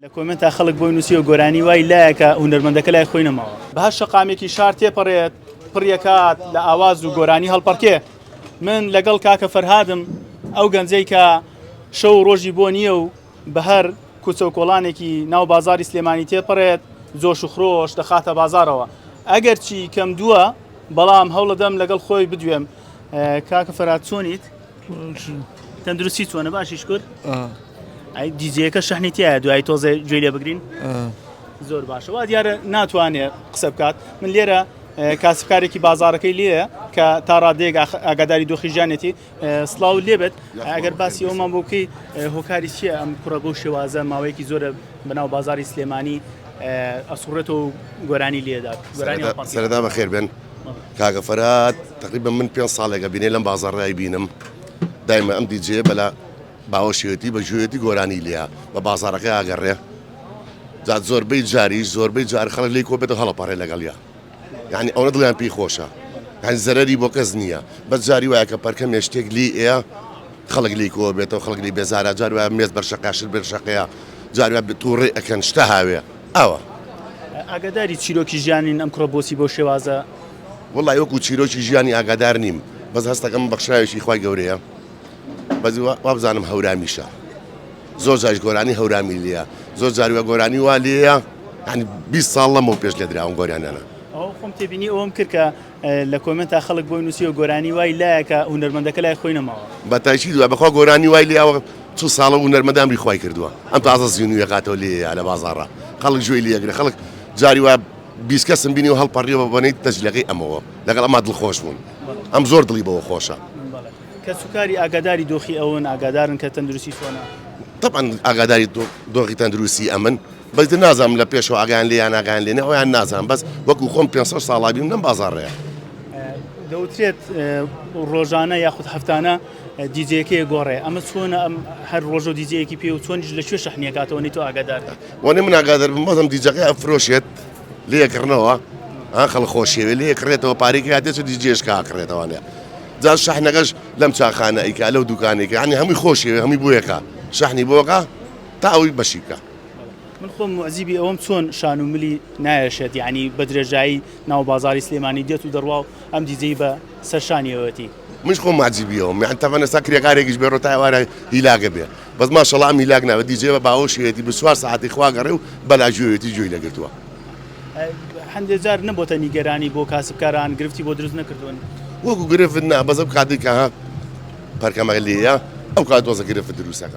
لە کۆمێنتا خەڵک بۆی نووسیوە گۆرانی وای لایە کە هونەرمەندەکە لای خۆی نەماوە. بە هەر شەقامێکی شار تێپەڕێت پڕیەکات لە ئاواز و گۆرانی هەڵپەڕکێ. من لەگەڵ کاکە فەرهادم ئەو گەنجەی کە شەو و ڕۆژی بۆ نییە و بە هەر کوچە و کۆڵانێکی ناو بازاڕی سلێمانی تێپەڕێت جۆش و خرۆش دەخاتە بازاڕەوە. ئەگەرچی کەم دووە بەڵام هەوڵەدەم لەگەڵ خۆی بدوێم. کاکە فەرهاد چۆنیت؟ تەندروستی چۆنە باشی شکر ئەی دیجەکە شەحنی تایە دوای تۆزێ گوێی لێ بگرین زۆر باشە وا دیارە ناتوانێت قسە بکات من لێرە کاسبکارێکی بازارەکەی لێیە کە تا ڕادەیەک ئاگاداری دۆخی ژیانێتی سڵاو لێبێت ئەگەر باسی ئەومان بۆ بکەی هۆکاری چییە ئەم کوڕە بەو شێوازە ماوەیەکی زۆرە بەناو بازاری سلێمانی ئەسوڕێتەوە و گۆرانی لێدات سەرەتا بەخێر بێن کاکە فەرهاد تقریبا من پێ ساڵێکە بینێ لەم بازاڕای بینم دایمە ئەم دیجێ بەلا باوەشێتی بە گوێیەتی گۆرانی لێە بە بازاڕەکەی ئاگەڕێ جا زۆربەی جاریش زۆربەی جار خەڵک لێی کۆ بێتەوە هەڵەپەڕێ لەگەڵیا یعنی ئەوەنە دڵیان پێی خۆشە یعنی زەرەری بۆ کەس نییە بەس جاری وایە کە پەرکەمێ شتێک لی ئێ خەڵک لی کۆ بێتەوە خەڵک لی بێزارە جار وایە مێز بەر شەقیا شت بەر شەقەیە جار وایە تووڕێ ئەکەن شتە هاوێ ئاوا. ئاگاداری چیرۆکی ژیانین ئەم کوڕە بۆچی بەو شێوازە؟ وەڵای وەکو چیرۆکی ژیانی ئاگادار نیم بەس هەستەکەم بەخشراوێکی خوای گەورەیە بەس وابزانم هەورامیشە زۆر جاریش گۆرانی هەورامی لێیە زۆر جاری وە گۆرانی وا لێیە یعنی 20 ساڵ لەمەو پێش لێدراون گۆرانیانە. ئەوە خۆم تێبینی ئەوەم کرد کە لە کۆمێنتا خەڵک بۆی نووسیوە گۆرانی وای لایە کە هونەرمەندەکە لای خۆی نەماوە. بە تاکید وایە بەخوا گۆرانی وای لێیە چل ساڵە هونەرمەند ئەمری خوای کردووە ئەم تازە زینوویەکاتەوە لێیە لە بازاڕا خەڵک گوێی لێگرێ خەڵک جاری وایە 20 کەسم بینیوە هەڵپەڕیوە بە بەنەی تەجلەکەی ئەمەوە لەگەڵ ئەما دڵخۆش بوون ئەم زۆر دڵی بەوە خۆشە. کەسوکاری ئاگاداری دۆخی ئەون ئاگادارن کە تەندروستی چۆنە؟ تەبعەن ئاگاداری دۆخی تەندروستی ئەمن بەس ئیتر نازانم لە پێشەوە ئاگایان لێ یان ئاگایان لێ نیە ئەویان نازانم بەس وەکو خۆم 500 ساڵا بیم لەم بازاڕەیە. دەوترێت ڕۆژانە یاخود هەفتانە دیجەیەکەی گۆڕێ ئەمە چۆنە ئەم هەر ڕۆژە دیجەیەکی پێ و چۆنیش لە کوێ شەحنیەکاتەوە نی تۆ ئاگادار وەنێ من ئاگادار بم بەزم دیجەکەی ئەفرۆشێت لێ کڕنەوە ها خەڵک خۆشیەوێ لێ کڕێتەوە پارەی کە دێت دیجێش کا کڕێتەوانێ جا شەحنەکەش لەم چاخانە ئەیکا لەو دوکانێکە یعنی هەمووی خۆشیەوێ هەمووی بۆیەکە شەحنی بۆکە تا ئەوی بەشی بکە. من خۆم موعجیبی ئەوەم چۆن شان و ملی نایەشێت یعنی بە درێژایی ناو بازاری سلێمانی دێت و دەڕوا و ئەم دیجەی بە سەر شانیەوەتی. منیش خۆم موعجیبی ئەوم یعنی تەبعەن ئێستا کرێکارێکیش بێ ڕۆ تا ئێوارە هیلاکە بێ بەس ماشەڵا ئەم هیلاک نابێ دیجەی بە باوەشیەتی 24 سەعاتی خوا گەڕێ و بەلا گوێیەتی گوێی لێگرتووە. هەندێ جار نەبۆتە نیگەرانی بۆ کاسبکاران گرفتی بۆ دروست نەکردوون؟ وەکو گرفت نا بەس ئەو کاتەی کە ها پەرکەمە لێیە ئەو کات تۆزە گرفت دروستەکا.